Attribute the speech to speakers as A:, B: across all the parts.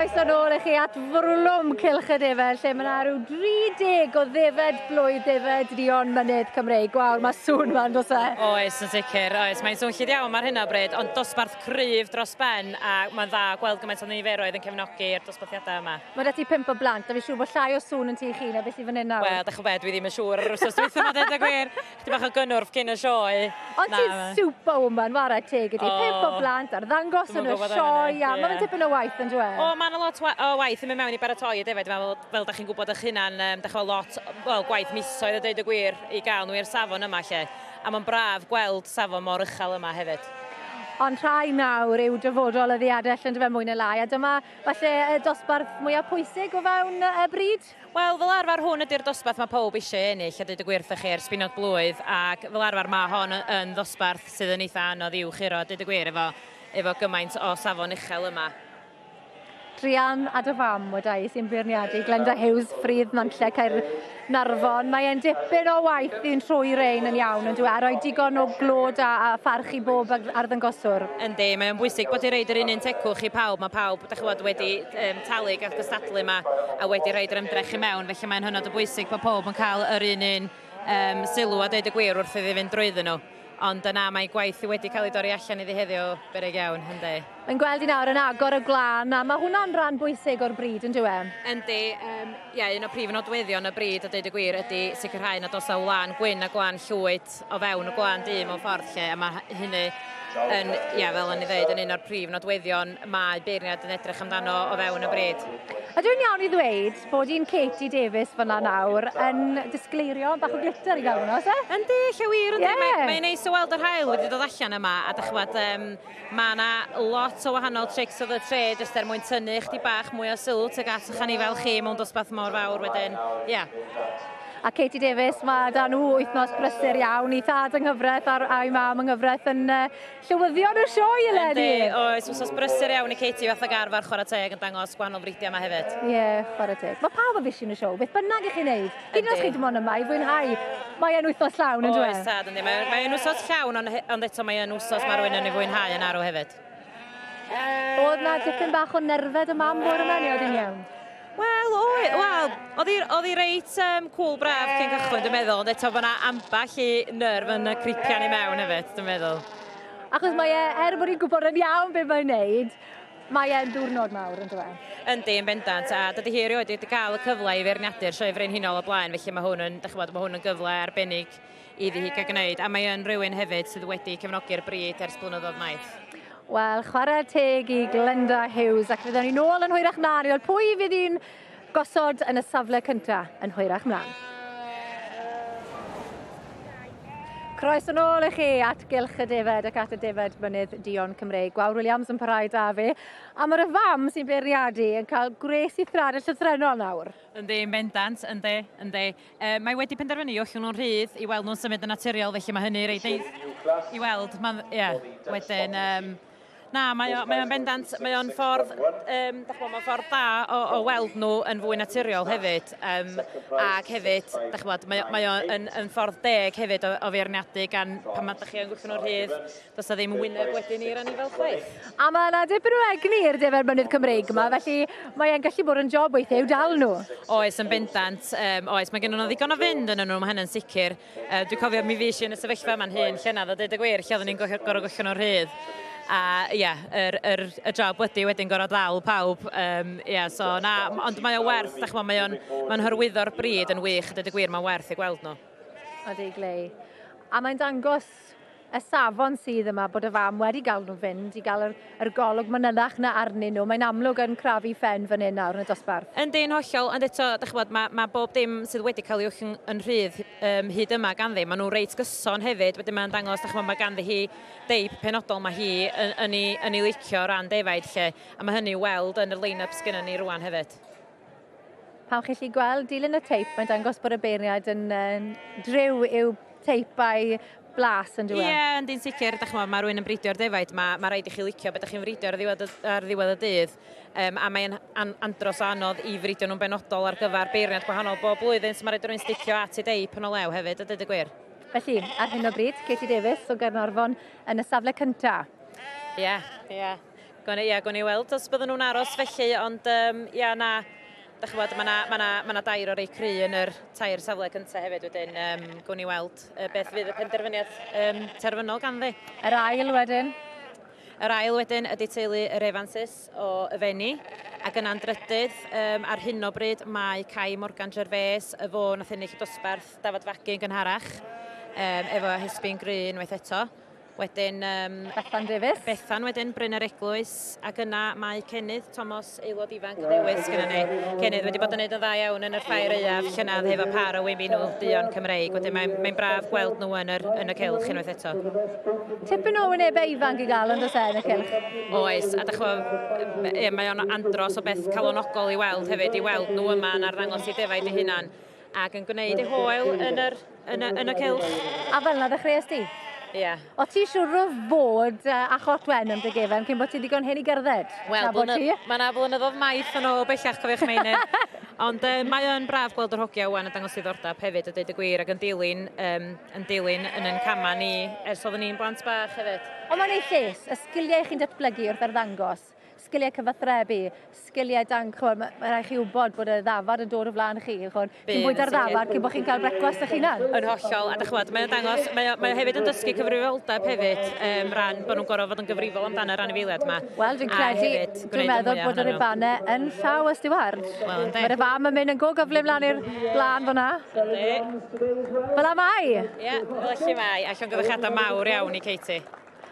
A: Croeso nôl i chi at fwrlwm Cylch y Defaid lle mae 'na ryw 30 o ddefed blwydd defed duon mynydd Cymreig. Gwawr, mae sŵn 'ma yn does e?
B: Oes, yn sicr, oes. Mae'n swnllyd iawn ar hyn o bryd, ond dosbarth cryf dros ben a mae'n dda gweld gymaint o niferoedd yn cefnogi'r dosbarthiadau yma.
A: Mae 'da ti pump o blant, a fi'n siŵr bod llai o sŵn yn tŷ chi na beth sydd fan hyn nawr.
B: Wel, dach chi'n be, dwi ddim yn siŵr yr wythnos dwytha 'ma, deud y gwir. Chydig bach o gynnwrf cyn y sioe.
A: Ond ti'n superwoman, whare teg i ti. Pump o blant arddangos yn y sioe, a ma' fe'n tipyn o waith on'd yw e?
B: O, ma' 'na lot o waith yn mynd mewn i baratoi y defaid, fel fel 'dach chi'n gwybod eich hunan, yym dach ch'mo' lot, wel gwaith misoedd a deud y gwir i gael nhw i'r safon yma 'lly. A ma'n braf gweld safon mor uchel yma hefyd.
A: Ond rhai nawr yw dyfodol y ddiadell yndyfe mwy neu lai, a dyma falle y dosbarth mwya pwysig o fewn y brîd?
B: Wel, fel arfer hwn ydy'r dosbarth mae pawb eisiau ei ennill a deud y gwir wrthoch chi ers spinod blwydd ac fel arfer mae hon yn ddosbarth sydd yn eitha anodd i'w churo a deud y gwir efo, efo gymaint o safon uchel yma.
A: Druan a dy fam, weda i, sy'n beirniadu Glenda Hughes, Ffridd Nantlle, Caernarfon. Mae e'n dipyn o waith i'n trwy rein yn iawn, yn dyw e, a rhoi digon o glod a, a pharch i bob arddangoswr.
B: Yndi, mae o'n bwysig bod i roid yr un un tegwch i pawb. Mae pawb, dach ch'mod, wedi yym talu i gael cystadlu 'ma a wedi rhoid yr ymdrech i mewn, felly mae'n hynod o bwysig bod pawb yn cael yr un un yym sylw a deud y gwir wrth iddi fynd drwyddyn nhw. Ond yy na, mae gwaith hi wedi cael ei dorri allan iddi heddiw, beryg iawn, yndi.
A: Mae'n gweld i nawr yn agor y gwlân, a mae hwnna'n rhan bwysig o'r brîd, yn dyw e?
B: Yndi, yym ie, un o prif nodweddion y brîd a deud y gwir ydy sicrhau nad oes 'na wlân gwyn a gwlân llwyd o fewn y gwlân du mewn ffordd 'lly, a ma' hynny yn, ia, fel o'n i ddeud, yn un o'r prif nodweddion mae beirniad yn edrych amdano o fewn y brîd.
A: Ydw i'n iawn i ddweud bod un Katie Davies fyna nawr yn disgleirio bach o glitter i gael hwnna, oes e?
B: Yndi, lle wir, yndi. Yeah. Mae'n mae neis o weld yr haul wedi dod allan yma, a dych ch'mod, um, mae yna lot o wahanol tricks of the trade jyst er mwyn tynnu chdi bach mwy o sylw tuag at eich anifail chi mewn dosbarth mor fawr wedyn, ie. Yeah.
A: A Katie Davies, mae da nhw wythnos brysur iawn i thad yng nghyfraith a'r, a'i mam yng nghyfraith yn uh, llywyddion y sioe eleni.
B: Yndi, oes, wythnos brysur iawn i Katie fath ag arfer chwarae teg yn dangos gwahanol fridiau yma hefyd.
A: Ie, yeah, chwarae teg. Mae pawb yn fishing y sioe, beth bynnag i chi'n neud. Hyd yn oed os chi dim ond yma i fwynhau. Mae e'n wythnos llawn yn dweud?
B: Oes, tad, yndi. Mae, mae e'n wythnos llawn, ond, ond eto mae e'n wythnos mae rhywun yn ei fwynhau yn arw hefyd.
A: Oedd na dipyn bach o nerfed y mam bore yma, neu oedd hi'n iawn?
B: Wel, oedd, wel, oedd hi, oedd hi reit um, cool braf cyn cychwyn, dwi'n meddwl, ond eto bod yna ambell i nerf yn y cripian i mewn hefyd, dwi'n meddwl.
A: Achos mae e, er bod hi'n gwybod yn iawn beth mae'n neud, mae e'n ddiwrnod mawr, yn dweud?
B: Yndi, yn bendant, a dydy hi erioed wedi cael y cyfle i feirniadu'r Sioe Frenhinol o blaen, felly mae hwn yn, dych chi'n mae hwn yn gyfle arbennig iddi hi gael gwneud, a mae yn rhywun hefyd sydd wedi cefnogi'r bryd ers blynyddoedd maith.
A: Wel, chwarae teg i Glenda Hughes, ac fyddwn ni nôl yn hwyrach mlaen i weld pwy fydd hi'n gosod yn y safle cyntaf yn hwyrach mlaen. Croeso nôl i chi at Gylch y Defed ac at y Defed Mynydd Duon Cymreig. Gwawr Williams yn parhau da fi. A mae'r fam sy'n beirniadu yn cael gwres i thrad y llythrennol nawr.
B: Yndi, yn bendant, yndi, yndi. Uh, mae wedi penderfynu i ollwng nhw'n rhydd i weld nhw'n symud yn naturiol, felly mae hynny reit neis i weld. Mae'n, ie, yeah, wedyn, um, na, mae o'n mae o bendant, mae o'n ffordd, um, dach ch'mo', mae'n ffordd da o, o weld nhw yn fwy naturiol hefyd, um, ac hefyd, dach ch'mod, mae, mae o'n yn, yn ffordd deg hefyd o, o feirniadu gan pan ma' dach chi yn gwthio nhw'n rhydd, Does 'na ddim wyneb wedyn i'r anifail chwaith.
A: A mae yna dipyn o egni i'r defaid mynydd Cymreig yma, felly mae e'n gallu bod yn job weithiau i'w dal nhw.
B: Oes, yn bendant. Um, oes, mae gen nhw ddigon o fynd yn nhw, mae hynny'n sicr. Uh, dwi'n cofio mi fues i yn y sefyllfa yma'n hun llynedd, a dweud y gwir, lle oeddwn i'n gorfod gollwng nhw'n rhydd. A ia, yeah, yr, yr, y job wedi wedyn gorfod ddal pawb. Um, yeah, so na, ond mae o werth, dach ch'mo', mae o'n mae hyrwyddo'r bryd yn wych, a dweud y gwir, mae'n werth ei gweld nhw.
A: Odi, Glei. A mae'n dangos y safon sydd yma bod y fam wedi gael nhw fynd i gael yr, yr golwg manylach na arnyn nhw. Mae'n amlwg yn crafu ffen fan hyn nawr yn y dosbarth.
B: Yndi, yn hollol, ond eto, dych ch'mod, mae, mae bob dim sydd wedi cael ei ollwng yn rhydd um, hyd yma ganddi, maen nhw reit gyson hefyd, wedyn mae'n dangos, dych ch'mod, mae ganddi hi deip penodol mae hi yn, yn, ei, yn ei licio o ran defaid lle, a mae hynny i'w weld yn yr line-up sgynnon ni rwan hefyd.
A: Pan chi'n gallu gweld dilyn y teip, mae'n dangos bod y beirniaid yn, yn driw i'w teip a'i blas yn dyw e?
B: Ie, yeah, ynddi'n sicr. Dach ch'mod, mae rhywun yn bridio'r defaid, mae, mae rhaid i chi licio beth ydych chi'n fridio ar ddiwedd, ar ddiwedd y dydd. Um, a mae'n an, andros o anodd i fridio nhw'n benodol ar gyfer beirniad gwahanol bob blwyddyn, so mae rhaid i rhywun sticio at ei deip yn o lew hefyd, a dweud y gwir.
A: Felly, ar hyn o bryd, Katie Davies o Gaernarfon yn y safle cyntaf.
B: Ie, yeah, ie. Yeah. Gawn ni weld os bydden nhw'n aros felly, ond ia na, da chi'n gwybod, mae 'na dair o'r rei cry yn yr tair safle cyntaf hefyd wedyn, gawn ni weld beth fydd y penderfyniad terfynol ganddi.
A: Yr ail wedyn?
B: Yr ail wedyn ydy teulu yr Evanses o Y Fenni, ac yna'n drydydd ar hyn o bryd mae Kai Morgan Gervais, y fo nath ennill y dosbarth dafad fagu yn gynharach, efo Hesbin Gry unwaith eto. Wedyn...
A: Bethan Davies.
B: Bethan wedyn, Bryn yr Eglwys, ac yna mae Cennydd Thomas, aelod ifanc newydd sgynnon ni. Cennydd wedi bod yn neud yn dda iawn yn y ffair aeaf llynedd hefo par o Wynfynw duon Cymreig. Wedyn mae'n braf gweld nhw yn y cylch unwaith eto.
A: Tipyn o wynebau ifanc i gael yn does e yn y cylch?
B: Oes, a dych chi'bo, mae o'n andros o beth calonogol i weld hefyd, i weld nhw yma yn arddangos i defaid eu hunan ac yn gwneud eu hoel yn y cylch.
A: A fel yna ddechreuais di?
B: Ie.
A: O ti siŵr o fod â chot wen am dy gefen cyn bod ti ddigon hen i gerdded?
B: Wel, mae yna flynyddoedd maith yn ôl bellach, cofiwch Meinir. Ond mae o'n braf gweld yr hogia wan yn dangos diddordeb hefyd, a dweud y gwir, ac yn dilyn yn yn cama ni ers oedden ni'n blant bach hefyd.
A: Ond mae'n ei lles, y sgiliau chi'n datblygu wrth arddangos, sgiliau cyfathrebu, sgiliau danc, mae rhaid chi wybod bod y ddafad yn dod o flaen chi, chi'n bwyta'r ddafad cyn bod chi'n cael brecwast eich hunan.
B: Yn hollol, a dych chi'bod, mae'n dangos, mae o hefyd yn dysgu cyfrifoldeb hefyd, ran bod nhw'n gorfod fod yn gyfrifol amdan yr anifeiliaid yma.
A: Wel, dwi'n credu, dwi'n meddwl bod yr rubanau yn llaw y stiward.
B: Wel, yndi.
A: Mae'r fam yn mynd yn go gyflym lan i'r blaen fyna.
B: Yndi.
A: Fel 'na mae.
B: Ie, felly mae, a llongyfarchiadau mawr iawn i Katie.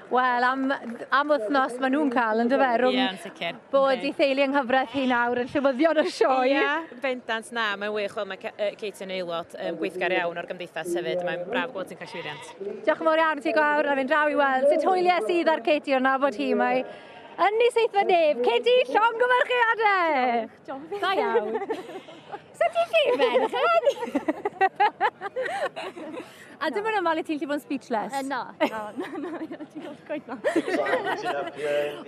A: Wel, am wythnos maen nhw'n cael yn dyfe, rhwng
B: Ie, yn sicr.
A: bod i theulu yng nghyfraith hi nawr yn llywyddion y sioe.
B: Ie, bendant na, mae'n wych. Wel, mae Katie yn aelod gweithgar iawn o'r gymdeithas hefyd. Mae'n braf gweld ti'n cael llwyddiant.
A: Diolch yn fawr iawn i ti, Gwawr, a fynd draw i weld sut hwyliau sydd ar Katie o'r nabod hi. Mae yn ei seithfed nef. Katie, llongyfarchiadau!
C: Diolch.
A: Da iawn. So ti'n llefen, ychydig? A dim yn ymwneud ti'n gallu bod yn speechless?
C: Na, diolch gwaith na.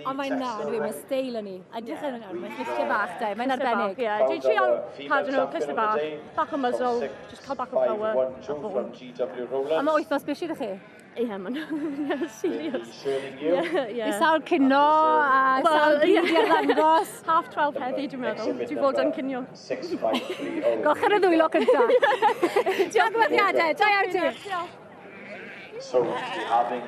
A: Ond mae'n na, mae'n steil yn ni. A edrych yn yna, mae'n clustiau bach da, mae'n arbennig.
C: Ie, dwi'n trial cadw nhw, clustiau bach, bach o muzzle, just cael bach o power.
A: A mae wythnos busy ydych chi?
C: Ie, mae'n serious. Ie.
A: I sawl cino a sawl bryd i arddangos.
C: 12:30 heddi, dwi'n meddwl. Dwi'n fod yn cinio.
A: Golcher y ddwylo cyntaf. Diolch yn fawr, da iawn ti.
D: So, having